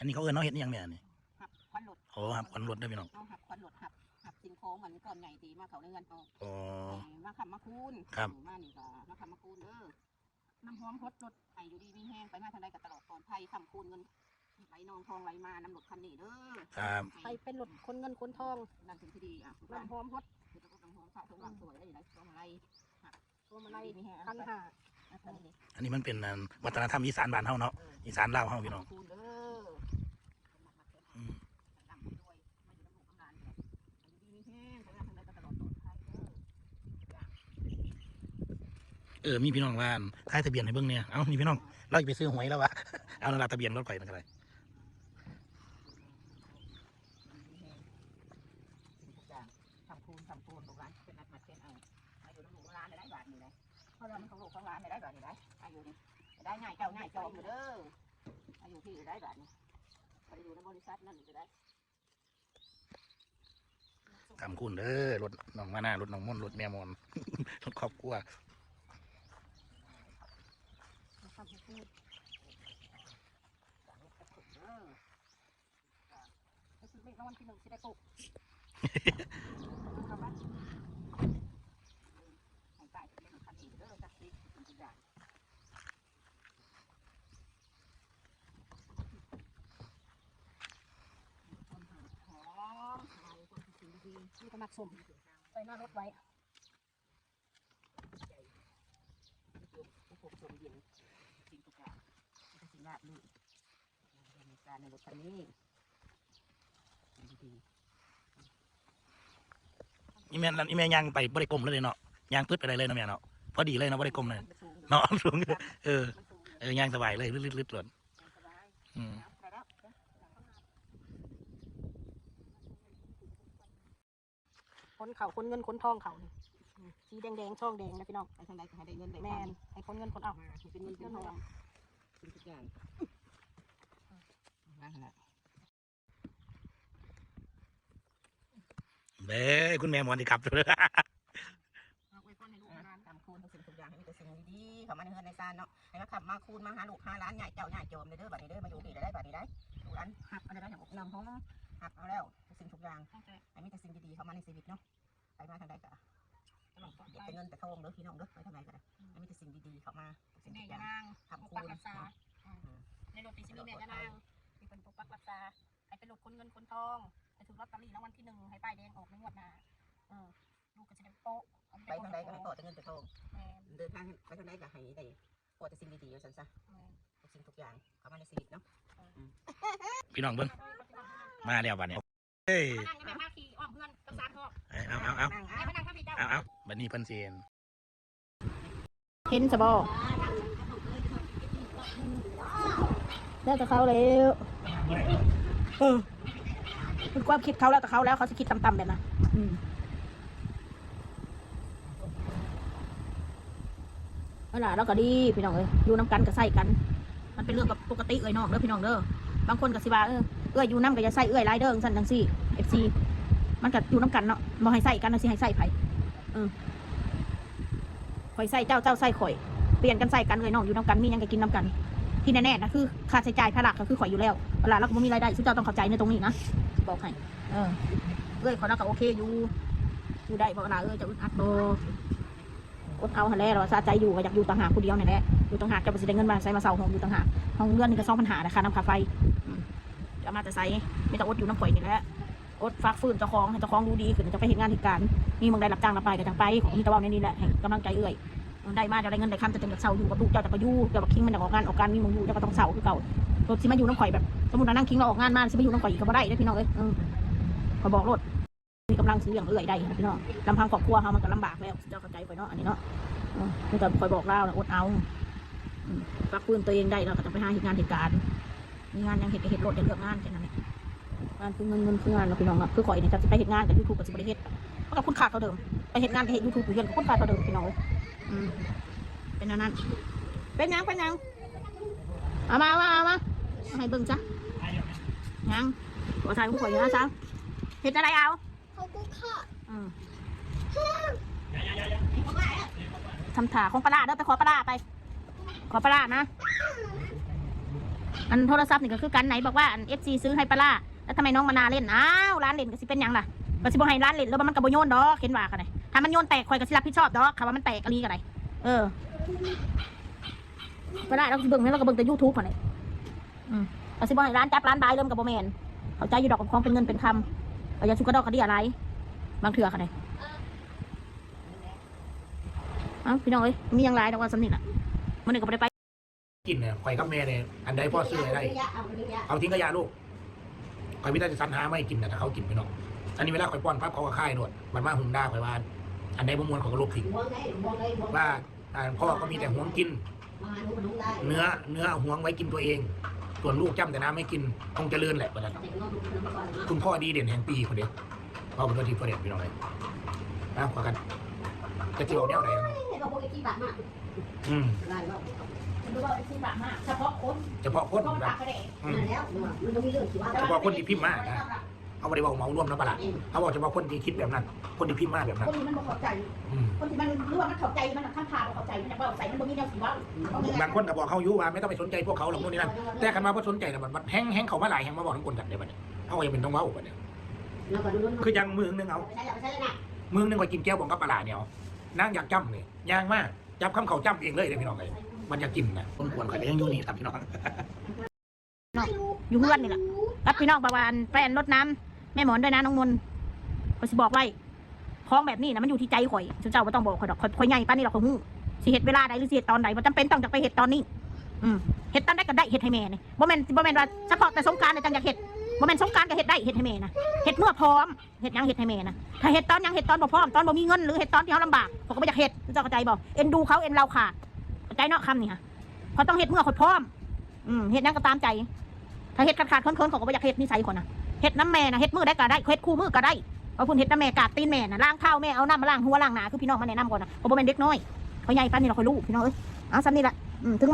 ອັນນີ້ເຂົາເອີ້ນເຮົາເຮັດອີ່ຫຍັງແດ່ນີ້? ຮັບຂວັນລົດ. ໂອ້ ຮັບຂວັນລົດເດີພີ່ນ້ອງ. ເຮົາຮັບຂວັນລົດ ຮັບ ຮັບສິ່ງຂອງອັນກ້ອນໃຫຍ່ທີ່ມາເຂົ້າໃນເຮືອນເຮົາ. ອໍ ໃຫ້ມາຄ້ຳມາຄູນ. ຄັບ ມານີ້ກໍມາຄ້ຳມາຄູນເດີ. ນ້ຳຫອມຫົດລົດ ໃຫ້ຢູ່ດີມີແຮງ ໄປມາທາງໃດກໍຕະຫຼອດປອດໄພ ຄ້ຳຄູນເງິນໄຫຼນອງທອງໄຫຼມານຳລົດຄັນນີ້ເດີ. ຄັບ ໃຫ້ເປັນລົດຂົນເງິນຂົນທອງ ນັ້ນເປັນທີ່ດີ. ນ້ຳຫອມຫົດ ເຮັດນ້ຳຫອມສະສົມລ້າງຖ້ວຍໄດ້ຫຼາຍ ພວງມາໄລ ພວງມາໄລ ດີມີແຮງ ຂັນຫ້າ. ອັນນີ້ມັນເປັນ ອັນ ວັດທະນະທຳອີສານບ້ານເຮົາເນາະ. ເອີ ອີສານລາວເຮົາພີ່ນ້ອງ. ຂອບຄຸນເດີ. ອືມ ເອີ ມີພີ່ນ້ອງວ່າ ອັນ ຖ່າຍທະບຽນໃຫ້ເບິ່ງແດ່. ເອົ້າ ນີ້ພີ່ນ້ອງ ລາວຊິໄປຊື້ຫວຍ ລາວວ່າ ເອົາ ນັ້ນລະ ທະບຽນລົດຂ້ອຍນັ້ນກໍໄດ້. ຄ້ຳຄູນ ຄ້ຳຄູນ ລູກຫຼານເປັນຮັກມັດເປັນເອົາ ມາຢູ່ນຳລູກນຳຫຼານໄດ້ບາດນີ້ໄດ໋. ເພາະວ່າມັນຂອງລູກຂອງຫຼານໄດ້ບາດນີ້ໄດ໋. ມາຢູ່ນີ້ໄດ້ ຍ້າຍເຈົ້າຍ້າຍຈອມຢູ່ເດີ. ມາຢູ່ພີ້ໄດ້ບາດນີ້ ໄປຢູ່ນຳບໍລິສັດນັ້ນກໍໄດ້. ຄ້ຳຄູນເດີ ລົດນ້ອງມານາ ລົດນ້ອງມົນ ລົດແມ່ມ່ອນ ລົດຄອບຄົວ. ໄປຊື້ເລກລາງວັນທີໜຶ່ງຊິໄດ້ໂຊກ. ນີ້ກໍມັກສົ້ມ ໃສ່ໜ້າລົດໄວ້. ອີແມ່ ອີແມ່ຍ່າງໄປບໍ່ໄດ້ກົ້ມເລີຍເນາະ ຍ່າງປຶດໄປໄດ້ເລີຍເນາະແມ່ເນາະ. ພໍດີເລີຍເນາະ ບໍ່ໄດ້ກົ້ມເລີຍເນາະ. ສູງ ເອີ ເອີ ຍ່າງສະບາຍເລີຍ ລຶດໆ ອືມ ຂົນເຂົ້າ ຂົນເງິນຂົນທອງເຂົ້ານີ້ ອືມ ສີແດງໆ ຊອງແດງນະພີ່ນ້ອງ. ໄປທາງໃດກໍໃຫ້ໄດ້ເງິນໄດ້ຄຳ. ແມ່ນ ໃຫ້ຂົນເງິນຂົນ ເອົາ ໃຫ້ເປັນເງິນເປັນທອງ ເປັນທຸກຢ່າງ. ເດ້ ຄຸນແມ່ມ່ວນຊິກັບ. ອວຍພອນໃຫ້ລູກໃຫ້ຫຼານ ຄ້ຳຄູນທຸກສິ່ງທຸກຢ່າງ ໃຫ້ມີແຕ່ສິ່ງດີໆ ເຂົ້າມາໃນເຮືອນໃນຊານເນາະ. ໃຫ້ມາຄ້ຳມາຄູນ ມາຫາລູກຫາຫຼານ ຍ້າຍເຈົ້າຍ້າຍຈອມເດີ. ບາດນີ້ເດີ ມາຢູ່ພີ້ໄດ້ບາດນີ້ໄດ໋ ລູກຫຼານຮັບເອົາໄດ້ ນ້ຳຫອມຮັບເອົາແລ້ວ ທຸກສິ່ງທຸກຢ່າງ ໃຫ້ມີແຕ່ສິ່ງດີໆ ເຂົ້າມາໃນຊີວິດເນາະ. ໄປມາທາງໃດກໍ ແຕ່ເງິນແຕ່ທອງເດີພີ່ນ້ອງເດີ ໄປທາງໃດກໍໄດ້ ໃຫ້ມີແຕ່ສິ່ງດີໆເຂົ້າມາ. ແມ່ຍານາງປົກປັກຮັກສາ ໃນລົດນີ້ຊິມີແມ່ຍານາງທີ່ເພິ່ນປົກປັກຮັກສາ ໃຫ້ເປັນລົດຂົນເງິນຂົນທອງ ໃຫ້ຖືກລອດຕະລີລາງວັນທີໜຶ່ງ ໃຫ້ປ້າຍແດງອອກໃນງວດໜ້າ. ເອີ ລູກກໍຊິໄດ້ໂປະ ໄປທາງໃດກໍໃຫ້ພໍ້ແຕ່ເງິນແຕ່ທອງ. ແມ່ນ ເດີນທາງໄປທາງໃດກໍໃຫ້ໄດ້ພໍ້ແຕ່ສິ່ງດີໆ ວ່າຊັ້ນຊະ. ແມ່ນ ທຸກສິ່ງທຸກຢ່າງເຂົ້າມາໃນຊີວິດເນາະ. ພີ່ນ້ອງເບິ່ງ ມາແລ້ວບາດນີ້. ເອີຍ ມານັ່ງແມ່ພາຂີ່ອ້ອມເຮືອນກັບສາມຮອບ. ເອີ ເອົາ ເອົາ ເອົາ ໃຫ້ມານັ່ງທາງພີ້ເຈົ້າ. ເອົາ ເອົາ ບາດນີ້ເພິ່ນຊິເຫັນ ເຫັນຊະບໍ່? ແລ້ວແຕ່ເຂົາແລ້ວ ເອີ ເປັນຄວາມຄິດເຂົາ ແລ້ວແຕ່ເຂົາແລ້ວ ເຂົາຊິຄິດຕ່ຳໆ ແບບນັ້ນ. ອືມ ເອີ ລາວກໍດີພີ່ນ້ອງເອີຍ ຢູ່ນຳກັນກໍໃຊ້ກັນ ມັນເປັນເລື່ອງກໍປົກກະຕິເອື້ອຍນ້ອງເດີພີ່ນ້ອງເດີ. ບາງຄົນກໍຊິວ່າ ເອີ ເອື້ອຍຢູ່ນຳກໍຢ່າໃຊ້ເອື້ອຍຫຼາຍເດີ ຈັ່ງຊັ້ນຈັ່ງຊີ້ ເອັຟຊີ ມັນກໍຢູ່ນຳກັນເນາະ ບໍ່ໃຫ້ໃຊ້ກັນ ແລ້ວຊິໃຫ້ໃຊ້ໃຜ? ເອີ ຂ້ອຍໃຊ້ເຈົ້າ ເຈົ້າໃຊ້ຂ້ອຍ ປ່ຽນກັນໃຊ້ກັນເອື້ອຍນ້ອງ ຢູ່ນຳກັນ ມີຫຍັງກໍກິນນຳກັນ. ທີ່ແນ່ໆນະ ຄືຄ່າໃຊ້ຈ່າຍພາລະກໍຄືຂ້ອຍຢູ່ແລ້ວ ເວລາລາວກໍບໍ່ມີລາຍໄດ້ ຊຸມເຈົ້າຕ້ອງເຂົ້າໃຈໃນຕົງນີ້ນະ ບອກໃຫ້. ເອີ ເອື້ອຍຂ້ອຍລາວກໍໂອເຄຢູ່ ຢູ່ໄດ້ບໍ່ລະເອີຍ ເຈົ້າອຶດອັດບໍ່? ອົດເອົາຫັ້ນແຫຼະ ລາວວ່າສະໃຈຢູ່ ກໍຢາກຢູ່ຕ່າງຫາກຜູ້ດຽວນີ້ແຫຼະ ຢູ່ຕ່າງຫາກ ເຈົ້າບໍ່ຊິໄດ້ເງິນມາໃສມາເຊົ່າຫ້ອງຢູ່ຕ່າງຫາກ ຫ້ອງເດືອນໜຶ່ງກໍສອງພັນຫ້າແຫຼະ ຄ່ານ້ຳຄ່າໄຟ. ອືມ ຈະເອົາມາແຕ່ໃສ? ມີແຕ່ອົດຢູ່ນຳຂ້ອຍນີ້ແຫຼະ ອົດຟາກຟື້ນເຈົ້າຂອງ ໃຫ້ເຈົ້າຂອງດູດີຂຶ້ນ ຈັ່ງໄປເຮັດງານເຮັດການ ມີໝ່ອງໃດຮັບຈ້າງຮັບປາຍກໍຈັ່ງໄປ. ຂ້ອຍມີແຕ່ເວົ້າແນວນີ້ແຫຼະ ໃຫ້ກຳລັງໃຈເອື້ອຍ ໄດ້ມາຈະໄດ້ເງິນໄດ້ຄຳ ເຈົ້າຈັ່ງຢາກເຊົ່າຢູ່ກັບລູກເຈົ້າ ເຈົ້າກໍຢູ່ ເຈົ້າບັກຄິງມັນຢາກອอกງານອອກການ ມີໝ່ອງຢູ່ ເຈົ້າກໍຕ້ອງເຊົ່າຄືເກົ່າ. ລົດຊິມາຢູ່ນຳຂ້ອຍແບບ ສົມມຸດວ່ານາງຄິງລາວອອກງານມາ ຊິມາຢູ່ນຳຂ້ອຍອີກກໍບໍ່ໄດ້ເດ້ພີ່ນ້ອງເອີຍ. ເອີ ຂ້ອຍບອກໂລດ ມີກຳລັງຊິລ້ຽງເອື້ອຍໄດ້ພີ່ນ້ອງ ລຳພັງຄອບຄົວເຮົາມັນກໍລຳບາກແລ້ວ ເຈົ້າເຂົ້າໃຈຂ້ອຍເນາະ ອັນນີ້ເນາະ. ເອີ ມີແຕ່ຂ້ອຍບອກລາວນະ ອົດເອົາ ອືມ ພັກຟື້ນຕົວເອງໄດ້ ລາວກໍຕ້ອງໄປຫາເຮັດງານເຮັດການ ມີງານຫຍັງເຮັດກໍເຮັດໂລດ ຢ່າເລືອກງານ ແຄ່ນັ້ນແຫຼະ. ງານຄືເງິນ ເງິນຄືງານເນາະພີ່ນ້ອງເນາະ ຄືຂ້ອຍນີ້ ຈັກຊິໄປເຮັດງານກັບຢູທູບກໍຊິບໍ່ໄດ້ເຮັດ ມັນກໍຄຸນຄ່າເທົ່າເດີມ ໄປເຮັດງານໄປເຮັດຢູທູບຢູ່ເຮືອນກໍຄຸນຄ່າເທົ່າເດີມພີ່ນ້ອງເອີຍ. ອືມ ເປັນແນວນັ້ນ ເປັນຫຍັງ ເປັນຫຍັງ? ເອົາມາ ເອົາມາ ເອົາມາ ໃຫ້ເບິ່ງຊະ ຫຍັງ? ບໍ່ໃສ່ຂອງຂ້ອຍຢູ່ນະຊາວ ເຮັດຈັ່ງໃດເອົາ? ເຂົາກໍຂ້າ ອືມ ທຳທ່າຂອງປາຫຼ້າເດີ ໄປຂໍປາຫຼ້າໄປ ຂໍປາຫຼ້ານະ. ອັນໂທລະສັບນີ້ກໍຄືກັນ ໄນບອກວ່າອັນເອັຟຊີຊື້ໃຫ້ປາຫຼ້າ ແລ້ວທຳໄມນ້ອງມານາເຫຼັ້ນ? ອ້າວ ຫຼານເຫຼັ້ນກໍຊິເປັນຫຍັງລະ? ກໍຊິບໍ່ໃຫ້ຫຼານເຫຼັ້ນ ຫຼືວ່າມັນກໍບໍ່ໂຍນດອກ ເຫັນວ່າກໍໄດ້ ຖ້າມັນໂຍນແຕກ ຂ້ອຍກໍຊິຮັບຜິດຊອບດອກ ຖ້າວ່າມັນແຕກອີ່ຫຼີກໍໄດ້. ເອີ ປາຫຼ້າລາວຊິເບິ່ງແມ່ນ ລາວກໍເບິ່ງແຕ່ຢູທູບຫັ້ນແຫຼະ. ອືມ ກໍຊິບໍ່ໃຫ້ຫຼານຈັບຫຼານບາຍເລີຍ ມັນກໍບໍ່ແມ່ນ. ເຂົ້າໃຈຢູ່ດອກ ຂອງເປັນເງິນເປັນຄຳ ກໍຢ່າຊຸກກະດອກກະເດຍຫຼາຍ ບາງເທື່ອກໍໄດ້. ເອົ້າ ພີ່ນ້ອງເອີຍ ມີຫຍັງຫຼາຍດອກ ເວົ້າສ່ຳນີ້ລະ ມື້ນີ້ກໍບໍ່ໄດ້ໄປ ກິນນະ ຂ້ອຍກັບແມ່ນີ້ ອັນໃດພໍຊື້ໃຫ້ໄດ້ ເອົາຖິ້ມກະຢາລູກ. ຂ້ອຍມີແຕ່ຊິສັນຫາມາໃຫ້ກິນນະ ຖ້າເຂົາກິນ ພີ່ນ້ອງ. ອັນນີ້ເວລາຂ້ອຍປ້ອນປັບ ເຂົາກໍຄາຍໂລດ ບັດມາຫຸ້ມດ່າຂ້ອຍວ່າ ອັນໃດບໍ່ມ່ວນ ຂ້ອຍກໍລົບຖິ້ມ ວ່າ ອ່າ ພໍ່ກໍມີແຕ່ຫວງກິນ ເນື້ອ ເນື້ອຫວງໄວ້ກິນຕົວເອງ ສ່ວນລູກຈ້ຳແຕ່ນ້ຳໃຫ້ກິນ ຄົງຈະເລີນແຫຼະ ວ່າຊັ້ນ. ຄຸນພໍ່ດີເດັ່ນແຫ່ງປີພຸ້ນເດ້ ເວົ້າເປັນຕົວທີ່ບໍ່ໄດ້ ພີ່ນ້ອງເອີຍ. ນະ ວ່າກັນ ຈັກຊິເວົ້າແນວໃດ. ອືມ ສະເພາະຄົນ ອືມ ສະເພາະຄົນທີ່ພິມມານະ ເຮົາບໍ່ໄດ້ເວົ້າເໝົາລວມນຳປາຫຼ້າ ເຮົາເວົ້າສະເພາະຄົນທີ່ຄິດແບບນັ້ນ ຄົນທີ່ພິມມາແບບນັ້ນ ຄົນທີ່ມັນບໍ່ເຂົ້າໃຈ ອືມ ຄົນທີ່ມັນ ຫຼືວ່າມັນເຂົ້າໃຈ ມັນນະ ຄຳພາບໍ່ເຂົ້າໃຈ ມັນຢາກເວົ້າໃສ່ ມັນບໍ່ມີແນວຊິເວົ້າ. ບາງຄົນກໍບອກເຮົາຢູ່ວ່າ ໄມ່ຕ້ອງໄປສົນໃຈພວກເຂົາ ແບບນັ້ນແບບນີ້ ແຕ່ຄັນວ່າບໍ່ສົນໃຈນະ ບັດ ບັດແຮງ ແຮງເຂົ້າມາຫຼາຍ ແຮງມາເວົ້ານຳກົນກັນເດ້ ບັດນີ້ເຮົາກໍຈຳເປັນຕ້ອງເວົ້າ ບັດນີ້ ຄືຈັ່ງມື້ໜຶ່ງ ເອົາ ມື້ໜຶ່ງຂ້ອຍກິນແຈ່ວບອງກັບປາຫຼ້ານີ້ ເອົາ ນາງຢາກຈ້ຳນີ້ ຍ່າງມາຈັບຄຳເຂົ້າຈ້ຳເອງເລີຍເດ້ ພີ່ນ້ອງເອີຍ. ມັນຢາກກິນນະ ຄົນກວນຂ້ອຍກໍຍັງຢູ່ນີ້ ຕາມ ພີ່ນ້ອງ ເນາະ ຢູ່ເຮືອນນີ້ລະ ກັບພີ່ນ້ອງປະວານ ໄປອັນລົດນ້ຳແມ່ໝອນດ້ວຍນະ ນ້ອງມົນ. ຂ້ອຍຊິບອກໄວ້ ຂອງແບບນີ້ນະ ມັນຢູ່ທີ່ໃຈຂ້ອຍ ເຈົ້າບໍ່ຕ້ອງບອກຂ້ອຍດອກ ຂ້ອຍ ຂ້ອຍໃຫຍ່ປານນີ້ລະ ຂ້ອຍຮູ້ ຊິເຮັດເວລາໃດ ຫຼືຊິເຮັດຕອນໃດ ບໍ່ຈຳເປັນຕ້ອງຈະໄປເຮັດຕອນນີ້. ອືມ ເຮັດຕອນໃດກໍໄດ້ ເຮັດໃຫ້ແມ່ນີ້ ບໍ່ແມ່ນ ບໍ່ແມ່ນວ່າສະເພາະແຕ່ສົງການຈັ່ງຢາກເຮັດ ບໍ່ແມ່ນສົງການກໍເຮັດໄດ້ ເຮັດໃຫ້ແມ່ນະ ເຮັດເມື່ອພ້ອມ ເຮັດຫຍັງເຮັດໃຫ້ແມ່ນະ ຖ້າເຮັດຕອນຫຍັງ ເຮັດຕອນບໍ່ພ້ອມ ຕອນບໍ່ມີເງິນ ຫຼືເຮັດຕອນທີ່ເຮົາລຳບາກ ຂ້ອຍກໍບໍ່ຢາກເຮັດ ເຈົ້າເຂົ້າໃຈບໍ່? ເອັນດູເຂົາ ເອັນລາວຂາດ ເຂົ້າໃຈເນາະ ຄຳນີ້ຫະ ເຂົາຕ້ອງເຮັດເມື່ອຂ້ອຍພ້ອມ. ອືມ ເຮັດຫຍັງກໍຕາມໃຈ ຖ້າເຮັດຂາດໆເຂີນໆ ຂ້ອຍກໍບໍ່ຢາກເຮັດ ນິໄສຂ້ອຍນະ ເຮັດນຳແມ່ນະ ເຮັດມື້ໃດກໍໄດ້ ເຮັດຄູ່ມື້ກໍໄດ້. ເອົາພຸ້ນ ເຮັດນຳແມ່ ກາບຕີນແມ່ນະ ລ້າງເທົ້າແມ່ ເອົານ້ຳມາລ້າງຫົວລ້າງໜ້າ ຄືພີ່ນ້ອງມາແນະນຳກ່ອນນະ ຂ້ອຍບໍ່ແມ່ນເດັກນ້ອຍ ຂ້ອຍໃຫຍ່ປານນີ້ລະ ຂ້ອຍຮູ້ ພີ່ນ້ອງເອີຍ. ເອົາ ສ່ຳນີ້ລະ ອືມ ເຖິງ